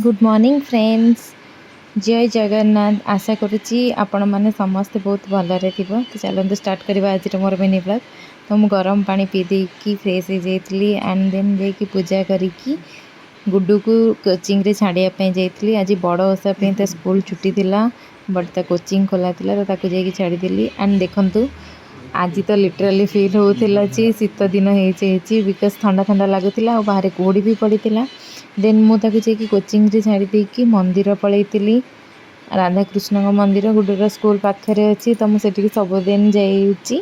Good morning friends, ଜୟ ଜଗନ୍ନାଥ। ଆଶା କରୁଛି ଆପଣମାନେ ସମସ୍ତେ ବହୁତ ଭଲରେ ଥିବ। ତ ଚାଲନ୍ତୁ ଷ୍ଟାର୍ଟ କରିବା ଆଜିର ମୋର ମିନି ବ୍ଲଗ୍। ତ ମୁଁ ଗରମ ପାଣି ପିଇ ଦେଇକି ଫ୍ରେଶ୍ ହେଇଯାଇଥିଲି ଆଣ୍ଡ ଦେନ୍ ଯାଇକି ପୂଜା କରିକି ଗୁଡୁକୁ କୋଚିଂରେ ଛାଡ଼ିବା ପାଇଁ ଯାଇଥିଲି। ଆଜି ବଡ଼ ଓଷା ପାଇଁ ତା ସ୍କୁଲ ଛୁଟି ଥିଲା, ବଟ୍ ତା କୋଚିଂ ଖୋଲା ଥିଲା, ତ ତାକୁ ଯାଇକି ଛାଡ଼ିଦେଲି। ଆଣ୍ଡ ଦେଖନ୍ତୁ, ଆଜି ତ ଲିଟରାଲି ଫିଲ୍ ହେଉଥିଲା ଯେ ଶୀତ ଦିନ ହେଇଯାଇଛି, because ଥଣ୍ଡା ଥଣ୍ଡା ଲାଗୁଥିଲା ଆଉ ବାହାରେ କୁହୁଡ଼ି ବି ପଡ଼ିଥିଲା। ଦେନ୍ ମୁଁ ତାକୁ ଯାଇକି କୋଚିଂରେ ଛାଡ଼ି ଦେଇକି ମନ୍ଦିର ପଳେଇଥିଲି। ରାଧାକୃଷ୍ଣଙ୍କ ମନ୍ଦିର ଗୁଡୁର ସ୍କୁଲ ପାଖରେ ଅଛି, ତ ମୁଁ ସେଠିକି ସବୁଦିନ ଯାଉଛି।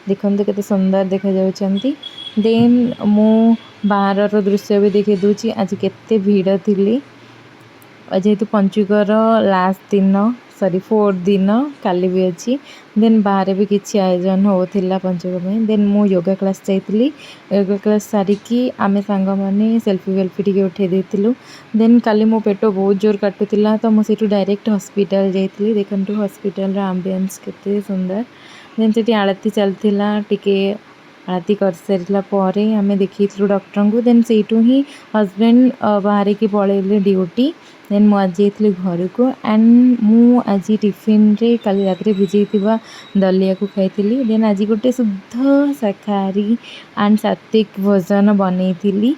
ଦେଖନ୍ତୁ, କେତେ ସୁନ୍ଦର ଦେଖାଯାଉଛନ୍ତି। ଦେନ୍ ମୁଁ ବାହାରର ଦୃଶ୍ୟ ବି ଦେଖାଇ ଦେଉଛି। ଆଜି କେତେ ଭିଡ଼ ଥିଲି, ଯେହେତୁ ପଞ୍ଚୁକର ଲାଷ୍ଟ ଦିନ, ସରି, ଫୋର୍ଥ ଦିନ, କାଲି ବି ଅଛି। ଦେନ୍ ବାହାରେ ବି କିଛି ଆୟୋଜନ ହେଉଥିଲା ପଞ୍ଚୁକ ପାଇଁ। ଦେନ୍ ମୁଁ ୟୋଗା କ୍ଲାସ୍ ଯାଇଥିଲି। ୟୋଗା କ୍ଲାସ୍ ସାରିକି ଆମେ ସାଙ୍ଗମାନେ ସେଲ୍ଫି ଫେଲଫି ଟିକେ ଉଠେଇ ଦେଇଥିଲୁ। ଦେନ୍ କାଲି ମୋ ପେଟ ବହୁତ ଜୋର କାଟୁଥିଲା, ତ ମୁଁ ସେଇଠୁ ଡାଇରେକ୍ଟ ହସ୍ପିଟାଲ ଯାଇଥିଲି। ଦେଖନ୍ତୁ, ହସ୍ପିଟାଲର ଆମ୍ବିଏନ୍ସ କେତେ ସୁନ୍ଦର। ଦେନ୍ ସେଠି ଆଳତି ଚାଲିଥିଲା। ଟିକେ ଆଳତି କରିସାରିଲା ପରେ ଆମେ ଦେଖେଇଥିଲୁ ଡକ୍ଟରଙ୍କୁ। ଦେନ୍ ସେଇଠୁ ହିଁ ହଜବେଣ୍ଡ ବାହାରିକି ପଳେଇଲେ ଡ୍ୟୁଟି। ଦେନ୍ ମୁଁ ଆଜି ଯାଇଥିଲି ଘରକୁ। ଆଣ୍ଡ ମୁଁ ଆଜି ଟିଫିନରେ କାଲି ରାତିରେ ଭିଜେଇଥିବା ଦଲିଆକୁ ଖାଇଥିଲି। ଦେନ୍ ଆଜି ଗୋଟେ ଶୁଦ୍ଧ ଶାକାହାରୀ ଆଣ୍ଡ ସାତ୍ତ୍ୱିକ ଭୋଜନ ବନେଇଥିଲି।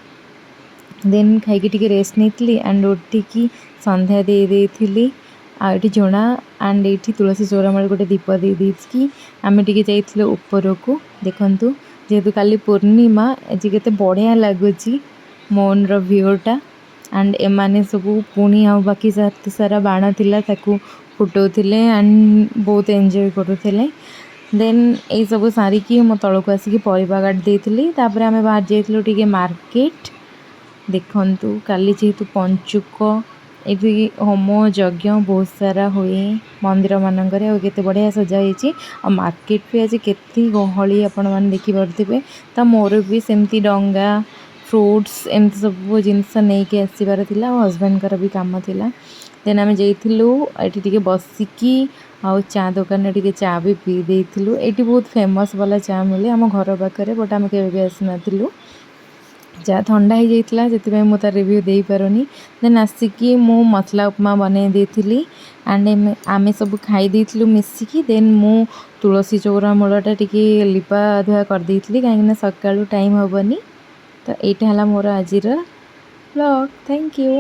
ଦେନ୍ ଖାଇକି ଟିକେ ରେଷ୍ଟ ନେଇଥିଲି ଆଣ୍ଡ ଉଠିକି ସନ୍ଧ୍ୟା ଦେଇ ଦେଇଥିଲି। ଆଉ ଏଇଠି ଝୁଣା ଆଣ୍ଡ ଏଇଠି ତୁଳସୀ ଚଉରାମୂଳେ ଗୋଟେ ଦୀପ ଦେଇ ଦେଇକି ଆମେ ଟିକେ ଯାଇଥିଲୁ ଉପରକୁ। ଦେଖନ୍ତୁ, ଯେହେତୁ କାଲି ପୂର୍ଣ୍ଣିମା, ଆଜି କେତେ ବଢ଼ିଆ ଲାଗୁଛି ମୁନ୍ର ଭ୍ୟୁଟା। ଆଣ୍ଡ ଏମାନେ ସବୁ ପୁଣି ଆଉ ବାକି ଯେତେ ସାରା ବାଣ ଥିଲା, ତାକୁ ଫୁଟଉଥିଲେ ଆଣ୍ଡ ବହୁତ ଏନ୍ଜୟ କରୁଥିଲେ। ଦେନ୍ ଏଇସବୁ ସାରିକି ମୁଁ ତଳକୁ ଆସିକି ପରିବା କାଟି ଦେଇଥିଲି। ତାପରେ ଆମେ ବାହାରି ଯାଇଥିଲୁ ଟିକେ ମାର୍କେଟ। ଦେଖନ୍ତୁ, କାଲି ଯେହେତୁ ପଞ୍ଚୁକ, ଏଠି ହୋମ ଯଜ୍ଞ ବହୁତ ସାରା ହୁଏ ମନ୍ଦିରମାନଙ୍କରେ। ଆଉ କେତେ ବଢ଼ିଆ ସଜା ହେଇଛି। ଆଉ ମାର୍କେଟ ବି ଆଜି କେତେ ଗହଳି, ଆପଣମାନେ ଦେଖିପାରୁଥିବେ। ତ ମୋର ବି ସେମିତି ଡଙ୍ଗା, ଫ୍ରୁଟ୍ସ, ଏମିତି ସବୁ ଜିନିଷ ନେଇକି ଆସିବାର ଥିଲା ଆଉ ହଜବେଣ୍ଡଙ୍କର ବି କାମ ଥିଲା। ଦେନ୍ ଆମେ ଯାଇଥିଲୁ। ଏଠି ଟିକେ ବସିକି ଆଉ ଚା ଦୋକାନରେ ଟିକେ ଚା ବି ପିଇ ଦେଇଥିଲୁ। ଏଇଠି ବହୁତ ଫେମସ୍ ବାଲା ଚା ମିଳେ ଆମ ଘର ପାଖରେ, ବଟ୍ ଆମେ କେବେ ବି ଆସିନଥିଲୁ। ଚା ଥଣ୍ଡା ହେଇଯାଇଥିଲା, ସେଥିପାଇଁ ମୁଁ ତାର ରିଭ୍ୟୁ ଦେଇପାରୁନି। ଦେନ୍ ଆସିକି ମୁଁ ମସଲା ଉପମା ବନେଇ ଦେଇଥିଲି ଆଣ୍ଡ ଆମେ ସବୁ ଖାଇ ଦେଇଥିଲୁ ମିଶିକି। ଦେନ୍ ମୁଁ ତୁଳସୀ ଚଉରା ମୂଳଟା ଟିକେ ଲିପା ଧୁଆ କରିଦେଇଥିଲି, କାହିଁକିନା ସକାଳୁ ଟାଇମ୍ ହେବନି। ତ ଏଇଟା ହେଲା ମୋର ଆଜିର ବ୍ଲଗ୍। Thank you.